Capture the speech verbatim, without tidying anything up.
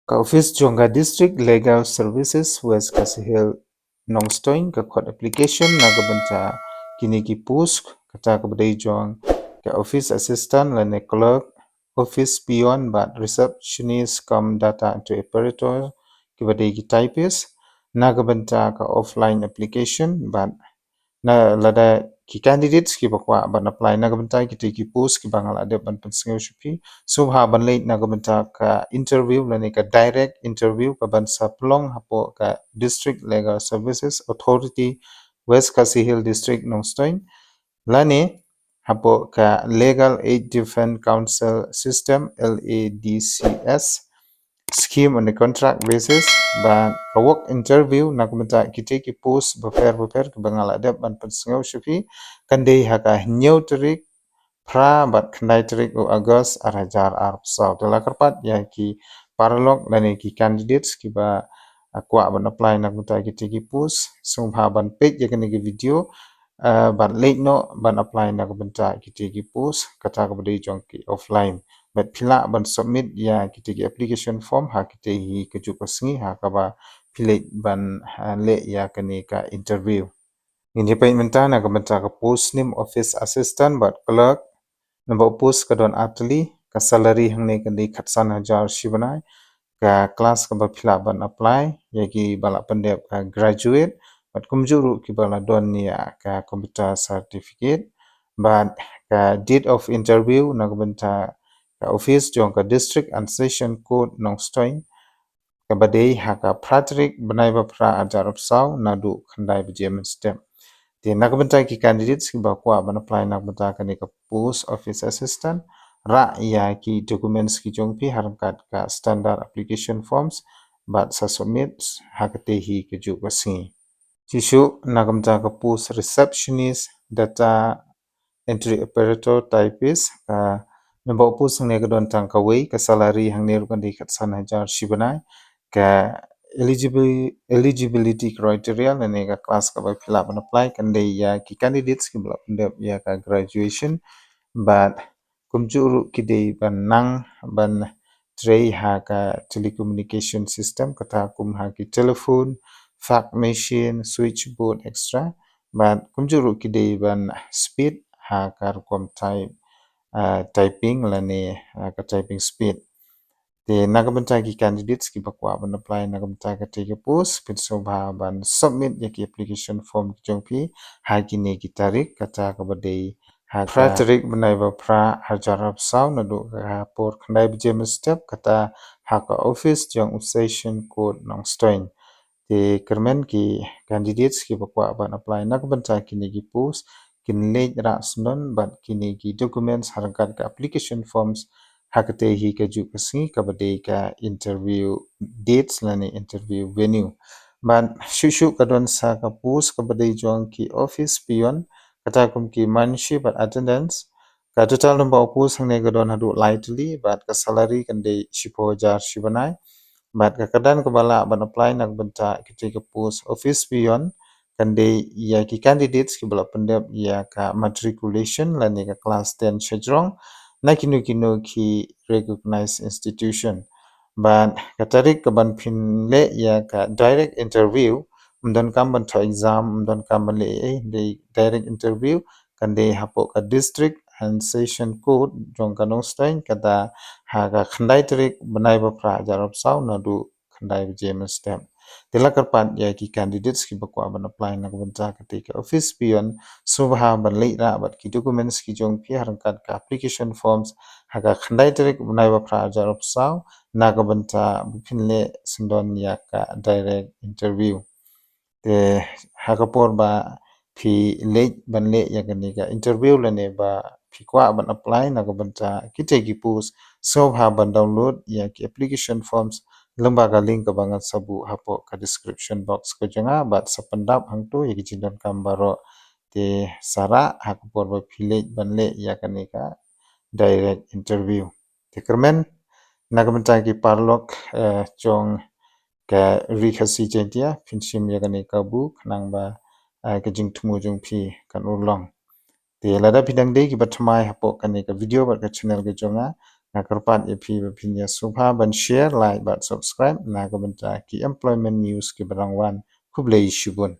Ka office jong ka District Legal Services West Khasi Hills Nongstoiñ ka khot application na ka bynta kine ki post, kata kaba dei jong ka office assistant lane clerk, office peon bad receptionist cum data entry operator, kiba dei ki typist, na ka bynta ka offline application bad na lada ki candidates kiba kwah ban apply na ka bynta kiti ki post kiba nga la dep ban pynsngew sha phi, sngewbha ban leit na ka bynta ka interview lane ka direct interview kaban sa pynlong hapoh ka District Legal Services Authority, West Khasi Hills District, Nongstoiñ, lane hapoh ka Legal Aid Defense Counsel System, L A D C S, scheme on a contract basis. Bad ka work interview na ka bynta kiti ki post bapher bapher kiba nga la dep ban pynsngew sha phi kan dei ha ka hynñiew tarik, phra bad khyndai tarik u August ar hajar arphew saw. Te la kyrpad ïa ki paralok lane ki candidates kiba, ah, kwah ban apply na ka bynta kiti ki post, sngewbha ban peit ïa kane ka video, ah, bad leit noh ban apply na ka bynta kiti ki post, kata kaba dei jong ki offline. Bad phi lah ban submit ïa kiti ki application form ha kiti hi ka juk ka sngi ha kaba phi leit ban, ah, leh ïa kane ka interview. Ngin ïa peit mynta na ka bynta ka post nim office assistant bad clerk. Number post ka don artylli, ka salary hangne kan dei khatsan hajar shi bnai. Ka class kaba phi lah ban apply ïa kiba la pyndep ka graduate bad kumjuh ruh kiba la don ïa ka computer certificate. Bad ka date of interview na ka bynta ka office jong ka District and Session Court Nongstoiñ kaba dei ha ka phra tarik bnai ba phra arhajar arphew saw naduh khyndai baje mynstep. Te na ka bynta ki candidates kiba kwah ban apply na ka bynta kane ka post office assistant, rah ïa ki documents ki jong phi ha ryngkat ka standard application forms bad sa submit ha kata hi ka juk ka sngi. Shisha na ka bynta ka post receptionist, data entry operator, typist, ka number post hangne ka don tang kawei, ka salary hangne ruh kan dei khatsan hajar shi bnai. Ka eligibi-, eligibility criteria lane ka class kaba phi lah ban apply kan dei ïa ki candidates kiba la pyndep ïa ka graduation bad kumjuh ruh ki dei ban nang ban trei ha ka telecommunication system, kata kum ha ki telephone, fax machine, switchboard, et cetera. Bad kumjuh ruh ki dei ban speed ha ka rukom type, ah, typing lane, ah, ka typing speed. Te na ka bynta ki candidates kiba kwah ban apply na ka bynta kata ka post, phin sngewbha ban submit ïa ki application form ki jong phi ha kine ki tarik, kata kaba dei ha ka phra tarik bnai ba phra arhajar arphew saw naduh ka por khyndai baje mynstep, kata ha ka office jong u Session Court Nongstoiñ. Te kyrmen ki candidates kiba kwah ban apply na ka bynta kine ki post kin leit rah syndon bad kine ki documents ha ryngkat ka application forms ha kata hi ka juk ka sngi kaba dei ka interview dates lane interview venue. Bad shuh shuh ka don sa ka post kaba dei jong ki office peon, kata kum ki manshi bad attendance. Ka total number of post hangne ka don haduh lai tylli bad ka salary kan dei shiphew hajar shi bnai. Bad ka kyrdan kaba lah ban apply na ka bynta kata ka post office peon kan dei ïa ki candidates kiba la pyndep ïa ka matriculation lane ka class ten shajrong na kino kino ki recognized institution. Bad ka tarik kaban phin leh ïa ka direct interview, ym donkam ban thoh exam, ym donkam ban leh ei, dei direct interview, kan dei hapoh ka District and Session Court jong ka Nongstoiñ, kata ha ka khyndai tarik bnai ba phra arhajar arphew saw naduh khyndai baje mynstep. Te la kyrpad ïa ki candidates kiba kwah ban apply na ka bynta kata ka office peon, sngewbha ban leit rah bad ki documents ki jong phi ha ryngkat ka application forms ha ka khyndai tarik bnai ba phra arhajar arphew saw na ka bynta ba phin leh syndon ïa ka direct interview. Te ha ka por ba phi leit ban leh ïa kane ka interview lane ba phi kwah ban apply na ka bynta kata ki post, sngewbha ban download ïa ki application forms lyngba ka link kaba ngan sa buh hapoh ka description box ka jong nga bad sa pyndap hangto ïa ki jingdonkam baroh. Te sa rah ha ka por ba phi leit ban leh ïa kane ka direct interview. Te kyrmen na ka bynta ki paralok, eh, jong ka Ri Khasi Jaiñtia, phin shim ïa kane ka kabu khnang ba, eh, ka jingthmu jong phi kan urlong. Te lada phi dang dei kiba thymmai hapoh kane ka video bad ka channel ka jong nga, Nga kyrpad ïa phi ba phin ïa sngewbha ban share, like bad subscribe na ka bynta ki employment news kiba dang wan. Khublei shibun.